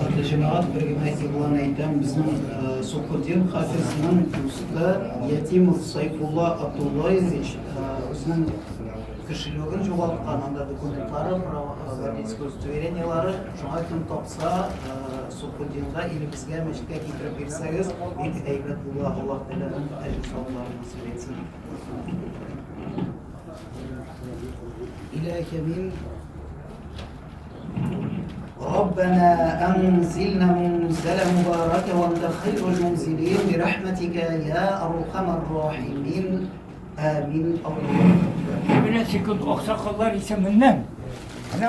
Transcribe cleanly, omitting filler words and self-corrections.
Хөрмәтле җәмәгать, бер генә игълан әйтәм, безнең Сухудин хафизның дусты Ятимов Сайфулла Абдуллаевич үзенең кошелегын югалткан, анда документлары, водительское удостоверениелары, шуңа кем тапса, Сухудинга или безгә мәчеткә китереп бирсәгез, бик әйбәт була, Аллаһ Тәгаләнең әҗер-савапларын насыйп итсен. إلهك من ربنا أنزلنا منزلا مباركا وأنت خير المنزلين برحمتك يا أرحم الراحمين آمين. الله Менә секунд аксакаллар исеменнән. Менә